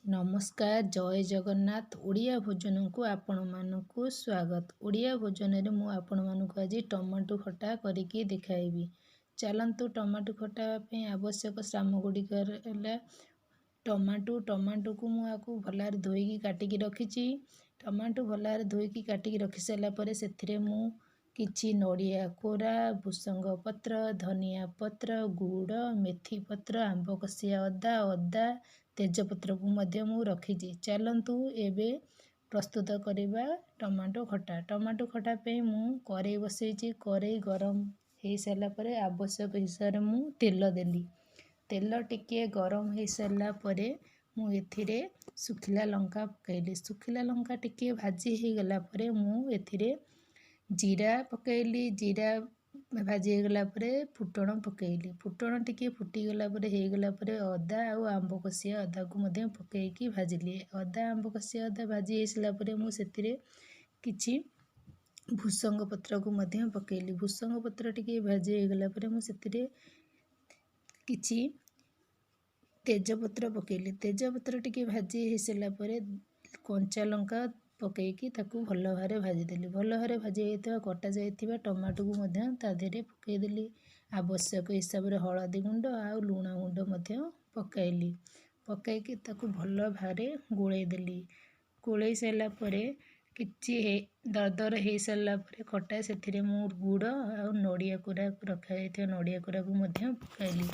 ନମସ୍କାର, ଜୟ ଜଗନ୍ନାଥ। ଓଡ଼ିଆ ଭୋଜନକୁ ଆପଣମାନଙ୍କୁ ସ୍ୱାଗତ। ଓଡ଼ିଆ ଭୋଜନରେ ମୁଁ ଆପଣମାନଙ୍କୁ ଆଜି ଟମାଟୋ ଖଟା କରିକି ଦେଖାଇବି। ଚାଲନ୍ତୁ, ଟମାଟୋ ଖଟା ପାଇଁ ଆବଶ୍ୟକ ସାମଗ୍ରୀଗୁଡ଼ିକ ହେଲା ଟମାଟୋ। ଟମାଟୋକୁ ମୁଁ ଆକୁ ଭଲରେ ଧୋଇକି କାଟିକି ରଖିଛି। ଟମାଟୋ ଭଲରେ ଧୋଇକି କାଟିକି ରଖି ସାରିଲା ପରେ ସେଥିରେ ମୁଁ କିଛି ନଡ଼ିଆ କୋରା, ଭୃସଙ୍ଗ ପତ୍ର, ଧନିଆ ପତ୍ର, ଗୁଡ଼, ମେଥି ପତ୍ର, ଆମ୍ବ କଷିଆ ଅଦା, ଅଦା, ତେଜପତ୍ରକୁ ମଧ୍ୟ ମୁଁ ରଖିଛି। ଚାଲନ୍ତୁ, ଏବେ ପ୍ରସ୍ତୁତ କରିବା ଟମାଟୋ ଖଟା। ଟମାଟୋ ଖଟା ପାଇଁ ମୁଁ କରେଇ ବସେଇଛି। କରେଇ ଗରମ ହେଇସାରିଲା ପରେ ଆବଶ୍ୟକ ହିସାବରେ ମୁଁ ତେଲ ଦେଲି। ତେଲ ଟିକିଏ ଗରମ ହେଇସାରିଲା ପରେ ମୁଁ ଏଥିରେ ଶୁଖିଲା ଲଙ୍କା ପକାଇଲି। ଶୁଖିଲା ଲଙ୍କା ଟିକିଏ ଭାଜି ହେଇଗଲା ପରେ ମୁଁ ଏଥିରେ ଜିରା ପକାଇଲି। ଜିରା ଭାଜି ହେଇଗଲା ପରେ ଫୁଟଣ ପକାଇଲି। ଫୁଟଣ ଟିକିଏ ଫୁଟିଗଲା ପରେ, ହେଇଗଲା ପରେ ଅଦା ଆଉ ଆମ୍ବ କଷିଆ ଅଦାକୁ ମଧ୍ୟ ପକାଇକି ଭାଜିଲି। ଅଦା, ଆମ୍ବ କଷିଆ ଅଦା ଭାଜି ହେଇସାରିଲା ପରେ ମୁଁ ସେଥିରେ କିଛି ଭୃସଙ୍ଗ ପତ୍ରକୁ ମଧ୍ୟ ପକାଇଲି। ଭୃସଙ୍ଗ ପତ୍ର ଟିକିଏ ଭାଜି ହେଇଗଲା ପରେ ମୁଁ ସେଥିରେ କିଛି ତେଜପତ୍ର ପକାଇଲି। ତେଜପତ୍ର ଟିକିଏ ଭାଜି ହେଇସାରିଲା ପରେ କଞ୍ଚା ଲଙ୍କା ପକାଇକି ତାକୁ ଭଲ ଭାବରେ ଭାଜିଦେଲି। ଭଲ ଭାବରେ ଭାଜି ହେଇଯାଇଥିବା କଟା ଯାଇଥିବା ଟମାଟୋକୁ ମଧ୍ୟ ତା ଦେହରେ ପକାଇଦେଲି। ଆବଶ୍ୟକ ହିସାବରେ ହଳଦୀ ଗୁଣ୍ଡ ଆଉ ଲୁଣ ଗୁଣ୍ଡ ମଧ୍ୟ ପକାଇଲି। ପକାଇକି ତାକୁ ଭଲ ଭାବରେ ଗୋଳେଇ ଦେଲି। ଗୋଳେଇ ସାରିଲା ପରେ, କିଛି ଦରଦର ହେଇସାରିଲା ପରେ ଖଟା, ସେଥିରେ ମୁଁ ଗୁଡ଼ ଆଉ ନଡ଼ିଆ କୋରା ରଖାଯାଇଥିବା ନଡ଼ିଆ କୋରାକୁ ମଧ୍ୟ ପକାଇଲି।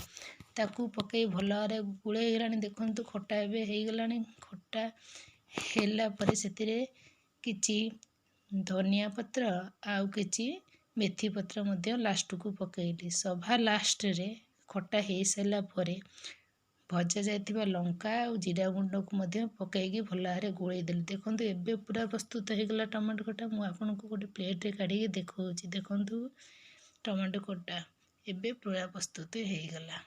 ତାକୁ ପକାଇ ଭଲ ଭାବରେ ଗୋଳେଇ ହେଇଗଲାଣି। ଦେଖନ୍ତୁ, ଖଟା ଏବେ ହେଇଗଲାଣି। ଖଟା ହେଲା ପରେ ସେଥିରେ କିଛି ଧନିଆ ପତ୍ର ଆଉ କିଛି ମେଥି ପତ୍ର ମଧ୍ୟ ଲାଷ୍ଟକୁ ପକାଇଲି। ସଭା ଲାଷ୍ଟରେ ଖଟା ହେଇସାରିଲା ପରେ ଭଜା ଯାଇଥିବା ଲଙ୍କା ଆଉ ଜିରା ଗୁଣ୍ଡକୁ ମଧ୍ୟ ପକାଇକି ଭଲ ଭାବରେ ଗୋଳେଇ ଦେଲି। ଦେଖନ୍ତୁ, ଏବେ ପୁରା ପ୍ରସ୍ତୁତ ହେଇଗଲା ଟମାଟୋ ଖଟା। ମୁଁ ଆପଣଙ୍କୁ ଗୋଟେ ପ୍ଲେଟ୍ରେ କାଢ଼ିକି ଦେଖାଉଛି। ଦେଖନ୍ତୁ, ଟମାଟୋ ଖଟା ଏବେ ପୁରା ପ୍ରସ୍ତୁତ ହେଇଗଲା।